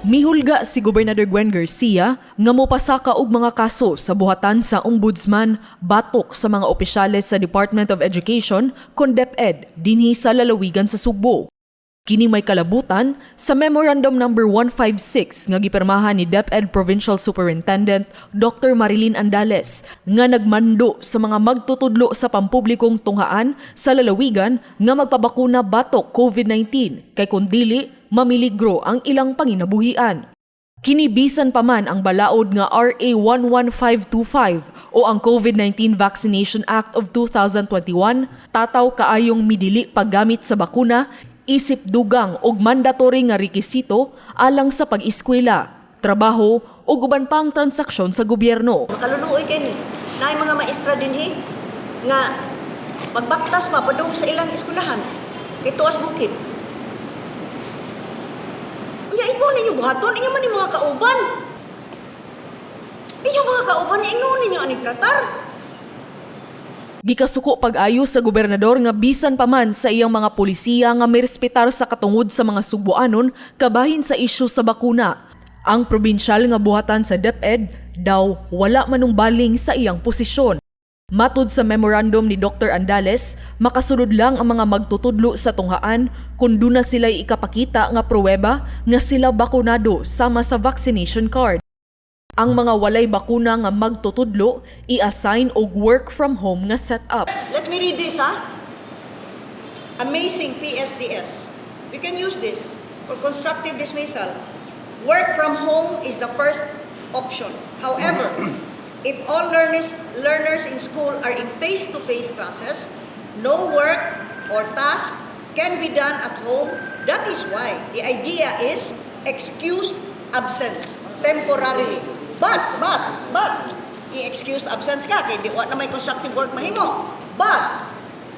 Mihulga si Gobernador Gwen Garcia nga mopasaka og mga kaso sa buhatan sa Ombudsman batok sa mga opisyales sa Department of Education kon DepEd dinhi sa lalawigan sa Sugbo. Kini may kalabutan sa Memorandum Number 156 nga gipirmahan ni DepEd Provincial Superintendent Dr. Marilyn Andales nga nagmando sa mga magtutudlo sa pampublikong tunghaan sa lalawigan nga magpabakuna batok COVID-19 kay kun dili, mamiligro ang ilang panginabuhian. Kini bisan pa man ang balaod nga RA 11525 o ang COVID-19 Vaccination Act of 2021 tataw kaayong midili paggamit sa bakuna isip dugang og mandatory nga rekisito alang sa pag-eskwela, trabaho ug uban pang transaksyon sa gobyerno. Makaluluoy kay ni. Naay mga maestra dinhi nga magbaktas pa padung sa ilang eskwelahan kay tuas bukid. Unya imo ninyo buhaton, inyo man ni mga kauban. Inyo mga kauban, ingon ninyo ani tratar. Gikasuko pag-ayo sa gobernador nga bisan pa man sa iyang mga polisiya nga mirespetar sa katungod sa mga Sugboanon kabahin sa isyu sa bakuna. Ang probinsyal nga buhatan sa DepEd daw wala manungbaling sa iyang posisyon. Matud sa memorandum ni Dr. Andales, makasulod lang ang mga magtutudlo sa tunghaan kung duna sila'y ikapakita nga pruweba nga sila bakunado sama sa vaccination card. Ang mga walay bakuna nga magtutudlo, i-assign og work from home nga setup. Let me read this, ha? Amazing PSDS. We can use this for constructive dismissal. Work from home is the first option. However, if all learners in school are in face-to-face classes, no work or task can be done at home. That is why the idea is excused absence temporarily. But, i-excuse absence ka, kay di wa na may constructive work mahimo. But,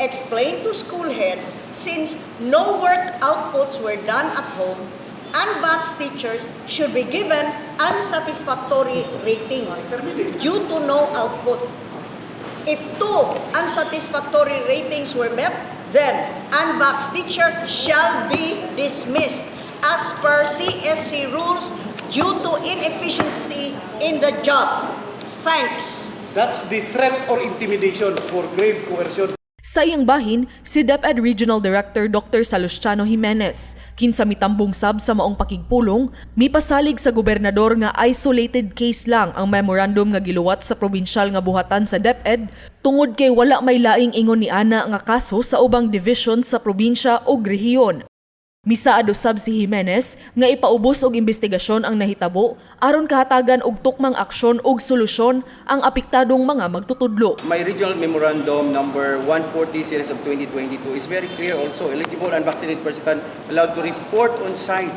explain to school head, since no work outputs were done at home, unvaxxed teachers should be given unsatisfactory rating due to no output. If two unsatisfactory ratings were met, then unvaxxed teacher shall be dismissed as per CSC rules due to inefficiency in the job. Thanks. That's the threat or intimidation for grave coercion. Sa iyang bahin, si DepEd Regional Director Dr. Salustiano Jimenez, kinsa mitambong sab sa maong pakigpulong, mipasalig sa gobernador nga isolated case lang ang memorandum nga giluwat sa probinsyal nga buhatan sa DepEd tungod kay wala may laing ingon ni ana nga kaso sa ubang division sa probinsya o rehiyon. Misaad usab si Jimenez nga ipaubos og investigasyon ang nahitabo aron kahatagan og tukmang aksyon ug solusyon ang apektadong mga magtutudlo. My regional memorandum number 140 series of 2022 is very clear also. Eligible unvaccinated person can allowed to report on site.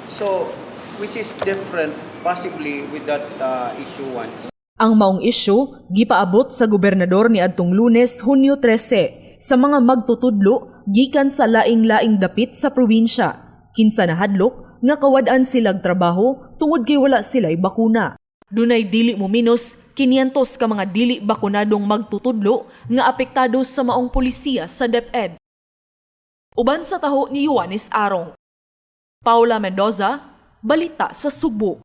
So, which is different possibly with that issuance. Ang maong isyu gipaabot sa gobernador ni adtong Lunes, Hunyo 13, sa mga magtutudlo gikan sa laing-laing dapit sa probinsya. Kinsa nahadlok nga kawad-an silag trabaho tungod kay wala sila'y bakuna. Dunay dili mo minus 500 ka mga dili bakunadong magtutudlo nga apektado sa maong polisiya sa DepEd. Uban sa taho ni Ioannis Arong. Paula Mendoza, Balita sa Sugbo.